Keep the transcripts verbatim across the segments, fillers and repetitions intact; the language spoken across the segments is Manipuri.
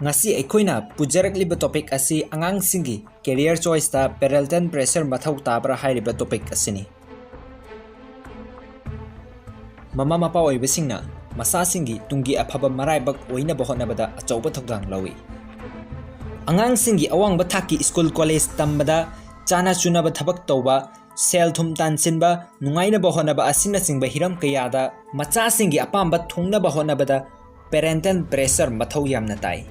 ꯉꯁꯤ ꯑꯩꯈꯣꯏꯅ ꯄꯨꯖꯔꯛꯂꯤꯕ topic ꯑꯁꯤ ꯑꯉꯥꯡꯁꯤꯡꯒꯤ career choiceꯇ parental pressure ꯃꯊꯧ ꯇꯥꯕ꯭ꯔꯥ ꯍꯥꯏꯔꯤꯕ topic ꯑꯁꯤꯅꯤ꯫ ꯃꯃꯥ ꯃꯄꯥ ꯑꯣꯏꯕꯁꯤꯡꯅ ꯃꯆꯥꯁꯤꯡꯒꯤ ꯇꯨꯡꯒꯤ ꯑꯐꯕ ꯃꯔꯥꯏꯕꯛ ꯑꯣꯏꯅꯕ ꯍꯣꯠꯅꯕꯗ ꯑꯆꯧꯕ ꯊꯧꯗꯥꯡ ꯂꯧꯏ꯫ ꯑꯉꯥꯡꯁꯤꯡꯒꯤ ꯑꯋꯥꯡꯕ ꯊꯥꯛꯀꯤ school college ꯇꯝꯕꯗ, ꯆꯥꯅ ꯆꯨꯅꯕ ꯊꯕꯛ ꯇꯧꯕ, ꯁꯦꯜ ꯊꯨꯝ ꯇꯥꯟꯁꯤꯟꯕ, ꯅꯨꯡꯉꯥꯏꯅꯕ ꯍꯣꯠꯅꯕ ꯑꯁꯤꯅꯆꯤꯡꯕ ꯍꯤꯔꯝ ꯀꯌꯥꯗ ꯃꯆꯥꯁꯤꯡꯒꯤ ꯑꯄꯥꯝꯕ ꯊꯨꯡꯅꯕ ꯍꯣꯠꯅꯕꯗ parental pressure ꯃꯊꯧ ꯌꯥꯝꯅ ꯇꯥꯏ꯫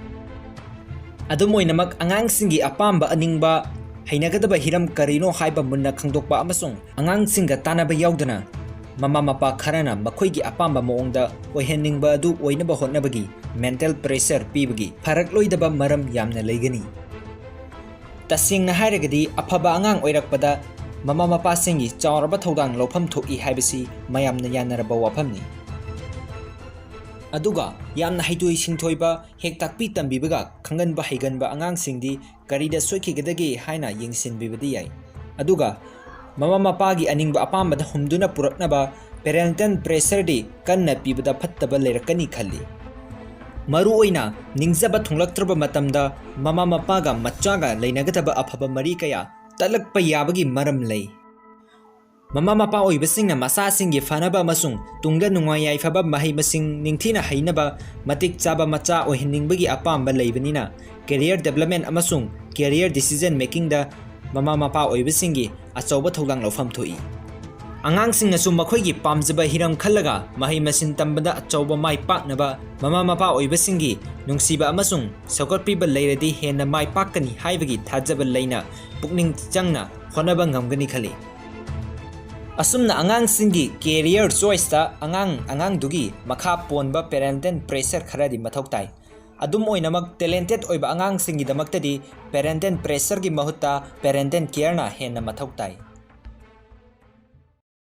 ꯑꯗꯨꯝ ꯑꯣꯏꯅꯃꯛ, ꯑꯉꯥꯡꯁꯤꯡꯒꯤ ꯑꯄꯥꯝꯕ, ꯑꯅꯤꯡꯕ, ꯍꯩꯅꯒꯗꯕ ꯍꯤꯔꯝ ꯀꯔꯤꯅꯣ ꯍꯥꯏꯕ ꯃꯨꯟꯅ ꯈꯪꯗꯣꯛꯄ ꯑꯃꯁꯨꯡ ꯑꯉꯥꯡꯁꯤꯡꯒ ꯇꯥꯟꯅꯕ ꯌꯥꯎꯗꯅ ꯃꯃꯥ ꯃꯄꯥ ꯈꯔꯅ ꯃꯈꯣꯏꯒꯤ ꯑꯄꯥꯝꯕ ꯃꯑꯣꯡꯗ ꯑꯣꯏꯍꯟꯅꯤꯡꯕ ꯑꯗꯨ ꯑꯣꯏꯅꯕ ꯍꯣꯠꯅꯕꯒꯤ mental pressure ꯄꯤꯕꯒꯤ ꯐꯔꯛꯂꯣꯏꯗꯕ ꯃꯔꯝ ꯌꯥꯝꯅ ꯂꯩꯒꯅꯤ꯫ ꯇꯁꯦꯡꯅ ꯍꯥꯏꯔꯒꯗꯤ, ꯑꯐꯕ ꯑꯉꯥꯡ ꯑꯣꯏꯔꯛꯄꯗ ꯃꯃꯥ ꯃꯄꯥꯁꯤꯡꯒꯤ ꯆꯥꯎꯔꯕ ꯊꯧꯗꯥꯡ ꯂꯧꯐꯝ ꯊꯣꯛꯏ ꯍꯥꯏꯕꯁꯤ ꯃꯌꯥꯝꯅ ꯌꯥꯅꯔꯕ ꯋꯥꯐꯝꯅꯤ꯫ ꯑꯗꯨꯒ ꯌꯥꯝꯅ ꯍꯩꯊꯣꯏ ꯁꯤꯡꯊꯣꯏꯕ, ꯍꯦꯛ ꯇꯥꯛꯄꯤ ꯇꯝꯕꯤꯕꯒ ꯈꯪꯒꯟꯕ ꯍꯩꯒꯟꯕ ꯑꯉꯥꯡꯁꯤꯡꯗꯤ ꯀꯔꯤꯗ ꯁꯣꯏꯈꯤꯒꯗꯒꯦ ꯍꯥꯏꯅ ꯌꯦꯡꯁꯤꯟꯕꯤꯕꯗꯤ ꯌꯥꯏ꯫ ꯑꯗꯨꯒ ꯃꯃꯥ ꯃꯄꯥꯒꯤ ꯑꯅꯤꯡꯕ ꯑꯄꯥꯝꯕꯗ ꯍꯨꯝꯗꯨꯅ ꯄꯨꯔꯛꯅꯕ parental pressureꯗꯤ ꯀꯟꯅ ꯄꯤꯕꯗ ꯐꯠꯇꯕ ꯂꯩꯔꯛꯀꯅꯤ ꯈꯜꯂꯤ꯫ ꯃꯔꯨꯑꯣꯏꯅ ꯅꯤꯡꯖꯕ ꯊꯨꯡꯂꯛꯇ꯭ꯔꯕ ꯃꯇꯝꯗ ꯃꯃꯥ ꯃꯄꯥꯒ ꯃꯆꯥꯒ ꯂꯩꯅꯒꯗꯕ ꯑꯐꯕ ꯃꯔꯤ ꯀꯌꯥ ꯇꯠꯂꯛꯄ ꯌꯥꯕꯒꯤ ꯃꯔꯝ ꯂꯩ꯫ ꯃꯃꯥ ꯃꯄꯥ ꯑꯣꯏꯕꯁꯤꯡꯅ ꯃꯆꯥꯁꯤꯡꯒꯤ ꯐꯅꯕ ꯑꯃꯁꯨꯡ ꯇꯨꯡꯗ ꯅꯨꯡꯉꯥꯏ ꯌꯥꯏꯐꯕ ꯃꯍꯩ ꯃꯁꯤꯡ ꯅꯤꯡꯊꯤꯅ ꯍꯩꯅꯕ ꯃꯇꯤꯛ ꯆꯥꯕ ꯃꯆꯥ ꯑꯣꯏꯍꯟꯅꯤꯡꯕꯒꯤ ꯑꯄꯥꯝꯕ ꯂꯩꯕꯅꯤꯅ, career development ꯑꯃꯁꯨꯡ career decision makingꯗ ꯃꯃꯥ ꯃꯄꯥ ꯑꯣꯏꯕꯁꯤꯡꯒꯤ ꯑꯆꯧꯕ ꯊꯧꯗꯥꯡ ꯂꯧꯐꯝ ꯊꯣꯛꯏ꯫ ꯑꯉꯥꯡꯁꯤꯡꯅꯁꯨ ꯃꯈꯣꯏꯒꯤ ꯄꯥꯝꯖꯕ ꯍꯤꯔꯝ ꯈꯜꯂꯒ ꯃꯍꯩ ꯃꯁꯤꯡ ꯇꯝꯕꯗ ꯑꯆꯧꯕ ꯃꯥꯏ ꯄꯥꯛꯅꯕ ꯃꯃꯥ ꯃꯄꯥ ꯑꯣꯏꯕꯁꯤꯡꯒꯤ ꯅꯨꯡꯁꯤꯕ ꯑꯃꯁꯨꯡ ꯁꯧꯒꯠꯄꯤꯕ ꯂꯩꯔꯗꯤ ꯍꯦꯟꯅ ꯃꯥꯏ ꯄꯥꯛꯀꯅꯤ ꯍꯥꯏꯕꯒꯤ ꯊꯥꯖꯕ ꯂꯩꯅ ꯄꯨꯛꯅꯤꯡ ꯆꯪꯅ ꯍꯣꯠꯅꯕ ꯉꯝꯒꯅꯤ ꯈꯜꯂꯤ꯫ ꯑꯁꯨꯝꯅ ꯑꯉꯥꯡꯁꯤꯡꯒꯤ career choiceꯇ ꯑꯉꯥꯡ ꯑꯉꯥꯡꯗꯨꯒꯤ ꯃꯈꯥ ꯄꯣꯟꯕ parental pressure ꯈꯔꯗꯤ ꯃꯊꯧ ꯇꯥꯏ꯫ ꯑꯗꯨꯝ ꯑꯣꯏꯅꯃꯛ, talented ꯑꯣꯏꯕ ꯑꯉꯥꯡꯁꯤꯡꯒꯤꯗꯃꯛꯇꯗꯤ parental pressureꯒꯤ ꯃꯍꯨꯠꯇ parental careꯅ ꯍꯦꯟꯅ ꯃꯊꯧ ꯇꯥꯏ꯫